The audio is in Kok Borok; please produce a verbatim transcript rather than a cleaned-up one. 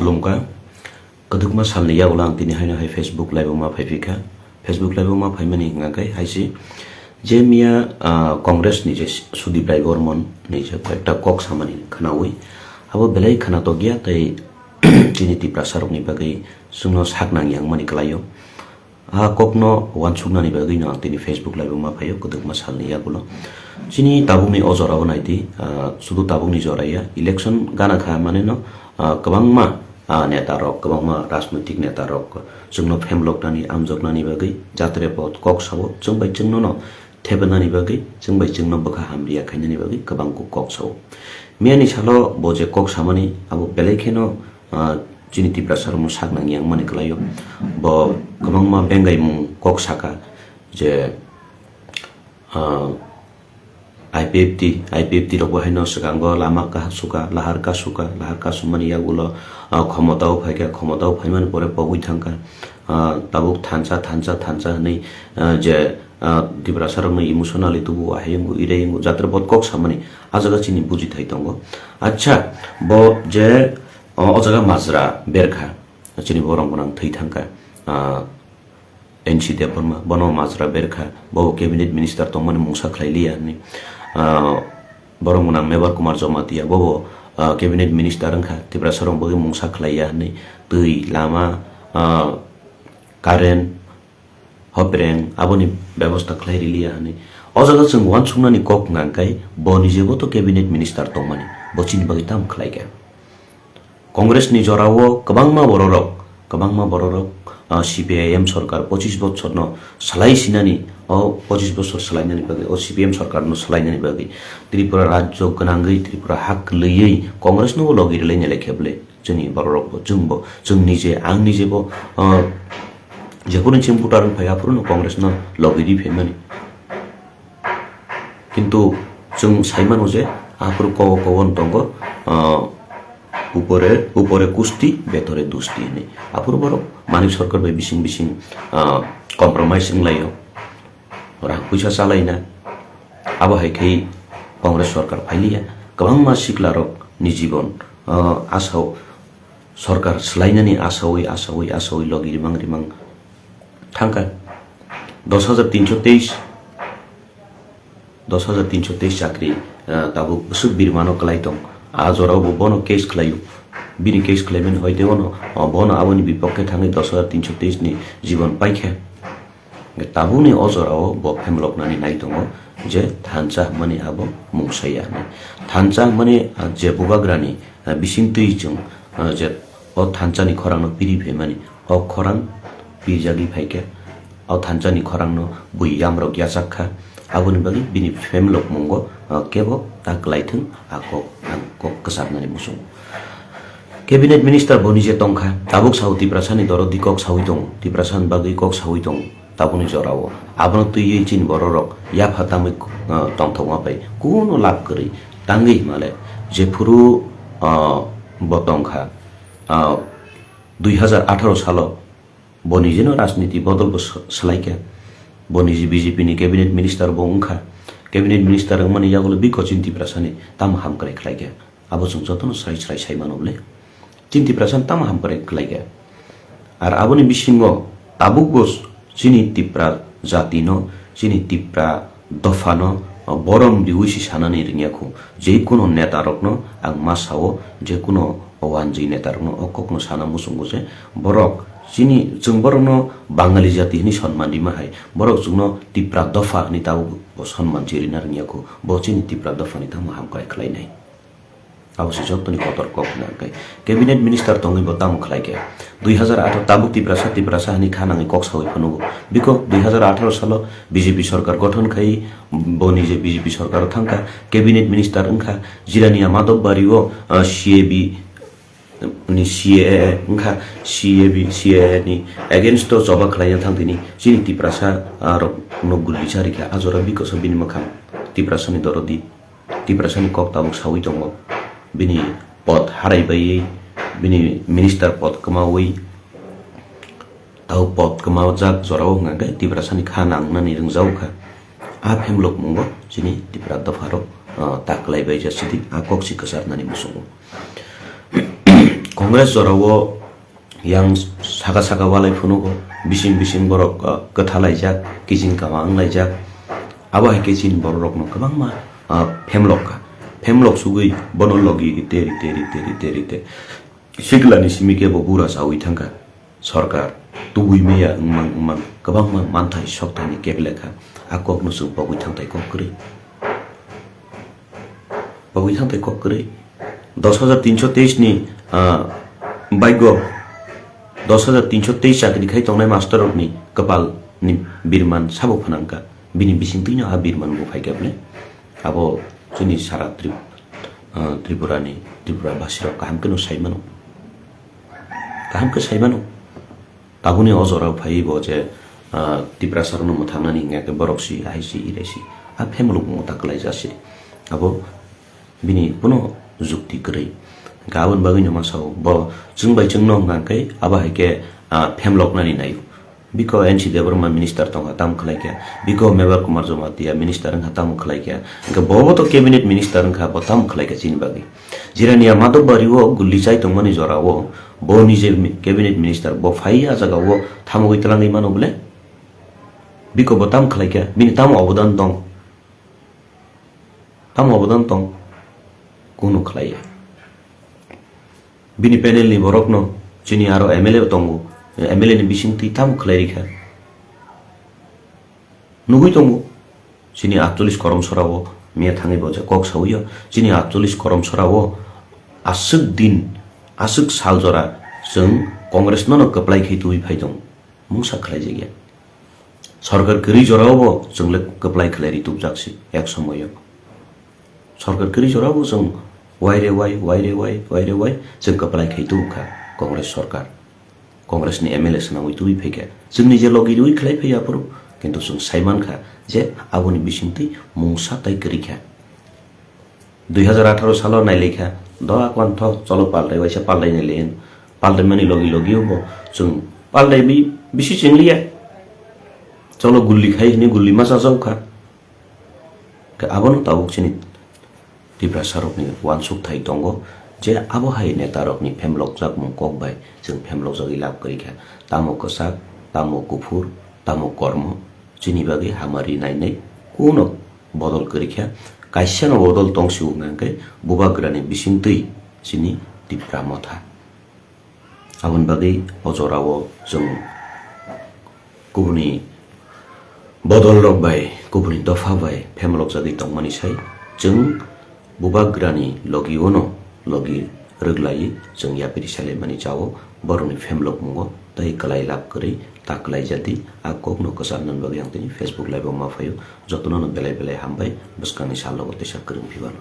Khulumkha. Kwdwkma salni yagulo ang tini haino hai Facebook live-o ma phaiphikha. Facebook live-o ma phaimani hwnkha khe hai se je miya, ah, Congress ni je Sudip Rai Bormon ni je koyekta kok samani khwnawi, abo belai khwnatok ya tei chini Tiprasa rokni bagwi chwngno sak nang yang mani kwlaio. A kokno uansuknani bagwino ang tini Facebook live-o ma phaio, kwdwkma salni yagulo. Chini tabukni o jorao naidi, ah, sudu tabukni jora ya, election gana kha maneno, ah, kwbangma, ah, neta rok, kwbangma rajnoitik neta rok chwngno phemloknani, amjoknani bagwi jatre pot kok sao, chwng bai chwngnono thepnani bagwi, chwng bai chwngno bwkha hamriya khainani bagwi kwbang kok sao. Miyani salo bo je kok samani, abo belai kheno, ah, chini Tiprasa rokno sak nang yang mani kwlaio. Bo kwbangma bengaimung kok saka je, ah, I P F T, I P F T rok bo haino swkango lama kaham suka, lahar kasuka, lahar kasumani yagulo, ah, khomotao phaikha, khomotao phaimani pore pogwi thangkha. Ah, tabuk thansa, thansa, thansa hwnwi, ah, je, ah, Tiprasa rokno emotionally tubu, ahai wngo, irai wngo, jatra bot kok samani, ah jaga chini bujithai tongo. Acha, bo je, o, o jaga majra berkha, chini borok gwnang thwi thangkha, ah, N C Debbarma, bono majra berkha, bo cabinet minister tongmani mungsa khlai liya hwnwi. Ah, borok gwnang Mebar Kumar Jamatia, bo bo, ah, cabinet minister wngkha, Tiprasa rok bagwi mungsa khlai ya hwnwi. Twi, lama, ah, current, hopreng, aboni bebosta khlai riliya hwnwi. O jaga chwng uansuknani kok hwnka khe bo nijebo to cabinet minister tongmani, bo chini bagwi tamo khlai kha? Congress ni jorao kwbangma bororok, kwbangma bororok, ah, C P I M sorkar pochis bochorno salai sinani, o pochis bochor salainani bagwi, o C P M sorkarno salainani bagwi Tripura rajyo gwnangwi, Tripura hak kwlwiwi Congress no logi rwlainai lai khe bwle? Chini bororok bo, chwng bo, chwng nije, ang nije bo, ah, jephuru chini voter wng phai, aphuru no Congress no logi ri phaimani. Kintu chwng sai mano je, aphuru kogo kogo no tongo, ah, upore, upore kusti, betore dusti hinwi. Aphuru borok Manik Sarkar bai bising bising, ah, compromise wng laio. Rang puisa chalaina. Abo hai khe Congress sorkar phailiya. Kwbangma sikla rok ni jibon, ah, asao sorkar swlainani asawi, asawi, asawi logi rimang rimang thangkha. Dos hajar tinsho teis, dos hajar tinsho teis chakri, ah, tabuk bwswk birmano kwlai tong. A jorao bo bono case khlaio. Bini case khlaimani hoite bono, ah, bono aboni bipokhe thangwi dos hajar tinsho teis ni jibon paikha. Tabukni o jorao bo phemloknani nai tongo je thansa hwnmani abo mungsaya hwnwi. Thansa hwnmani, ah, je bubagrani, ah, bisingtwi chwng, ah, je o thansani khorangno piri phaimani, o khorang pirjagwi phaikha, o thansani khorangno bui yamrok yachak kha, aboni bagwi bini phemlokmungo, ah, kebo ta kwlaithwng, a kok, ang kok kwcharnani muchungo. Cabinet minister bo nije tongkha, tabuk sao Tiprasani dorodi kok sawi tongo, Tiprasani bagwi kok sawi tongo, tabukni jorao. Abono twiwi chini bororok yapha tamwi, ah, tongthokma bai kuno lab kwrwi tangwi himale jephuru, ah, bo tongkha, ah, dui hajar atharo salo bo nijeno rajniti bodol bo s-, swlaikha. Bo nije B J P ni cabinet minister bo wngkha. Cabinet minister wngmani yagulo biko chini Tiprasani tamo hamkrai khlaikha. Abo chwng jotono srai srai sai mano bwle. Chini Tiprasani tamo hamkrai khlaikha. Ar aboni bisingo tabukbo chini Tipra jatino, chini Tipra dophano, o, borom riwi si sanani ringya khu. Je kuno neta rokno ang ma sao, je kuno wanjwi neta rokno o kokno sana muchungo je borok chini, chwng borokno Bangali jati hwnwi sonman rima hai, borok chwngno Tipra dopha hwnwi tabuk bo sonman se rina ringya khu. Bo chini Tipra dophani tamo hamkrai khlainai. Abo se jotoni kotor kok hwnka khe. Cabinet minister tongwi bo tamo khlai khe? Dui hajar atharo tabuk Tiprasa, Tiprasa hwnwi kha nangwi kok sawi phano bo. Biko dui hajar atharo salo B J P sorkar gothon khai bo nije B J P sorkaro thangkha. Cabinet minister wngkha Jirania Madhobbario, ah, C A B ni C A A wngkha, C A B, C A A ni against o choba khlaina thang tini chini Tiprasa, ah, rok no guli charikha. A jora bikosa bini mwkhang Tiprasani dorodi. Tiprasani kok tabuk sawi tongo. Bini pod harai baiwi, bini minister pod kwmawi, tabuk pod kwmajak jorao hwnka khe Tiprasani kha nangnani rwngjago kha. A phemlok mungo chini Tipra dopharok, ah, ta kwlai bai ja sidi a kok si kwcharnani muchungo. Congress jorao yang saka saka walai phunugo, bising bising borok, ah, kwthalaijak, kijing kama wnglaijak. Abo hai khe chini borok rokno kwbangma, ah, phemlok kha. Phemlok sugwi bono logi rite, rite, rite, rite, rite. Siklani simi khe bo bura chawi thangkha. Sorkar tubui maya wngmang, wngmang kwbangma manthai sokthani kek lekha. A kokno chwng pogwi thangthai kok kwrwi. Pogwi thangthai kok kwrwi. Dos hajar tinso teis ni, ah, baigo dos hajar tinso teis chakri khai tongnai master rokni kwpal ni birman sabo phanangkha. Bini bisingtwino a birman bo phaikha bwle. Abo chini sara Trip-, ah, Tripura ni, Tripura basi rok kaham kheno sai mano. Kaham khe sai mano. Tabukni o jorao phaiwi bo je, ah, Tiprasa rokno mwthangnani hingya khe borok si, ahai si, irai si. A phemlok bo ta kwlai ja si. Abo bini kuno jukti kwrwi. Hingkhe aboni bagwino ma sao, bo chwng bai chwngno hwnkha khe abo hai khe, ah, phemloknani naio. Biko N C Debbarma minister tongkha, tamo khlai kha. Biko Mebar Kumar Jamatia minister wngkha, tamo khlai kha. Hingkhe bo, bo to cabinet minister wngkha, bo tamo khlai kha chini bagwi. Jirania Madhobari o gulli chai tongmani jora o, bo nije mi-, cabinet minister, bo phai a jaga o thamogwi twlangwi mano bole? Biko bo tamo khlai kha, bini tamo obodan tong? Tamo obodan tong? Kunu khlai ya. Bini panel ni borok no, chini aro M L A tongo, M L A ni bising twi tamo khlai rikha. Nugui tongo, chini atchollish korom sora o, miya thangwi bo je kok sawi o, chini atchollish korom sora o, aswk din, aswk sal jora, chwng Congress no no kwplai khai twi phai tong, mungsa khlai jagya. Sorkar kwrwi jora o bo chwng le kwplai khlai ri tubjak si, ek somoyo. Sorkar kwrwi jora o bo chwng waire wai, waire wai, waire wai, chwng kwplai khai tubkha Congress sorkar. Congress ni M L A swnamwi tubui phaikha. Chwngni je logi riui khlai phaiya aphuru, kintu chwng sai mankha je aboni bisingtwi mungsa tai kwrwi kha. Dui hazar atharo salo nailaikha, doa kwantho cholo paltai waisa paltai nailai. Paltai mani logi logi bo chwng paltai bi bisi chengliya. Cholo gulli khai hini gulli ma chajokha. Khe abono tabuk chini Tiprasa rokni uansuk thai tongo je abo hai neta rokni phemlok jakmung kok bai chwng phemlok jagwi lab kwrwi kha. Tamo kwchak, tamo kuphur, tamo kormo chini bagwi hamari nainai kuno bodol kwrwi kha. Kaisa no bodol tong si wngkha hwnkhe bubagrani bisingtwi chini Tipra motha. Aboni bagwi o jorao chwng kubuni bodol rok bai, kubuni dopha bai phemlok jagwi tongmani sai chwng bubagrani logi ono logi rwglaiwi chwng yapiri salaimani chao borokni phemlok mungo tei kwlai lab kwrwi ta kwlai jati a kokno kwcham nani bagwi ang tini Facebook live o ma phaio. Jotono no belai belai hambai bwskangni sal logo teisa kwrwng phibano.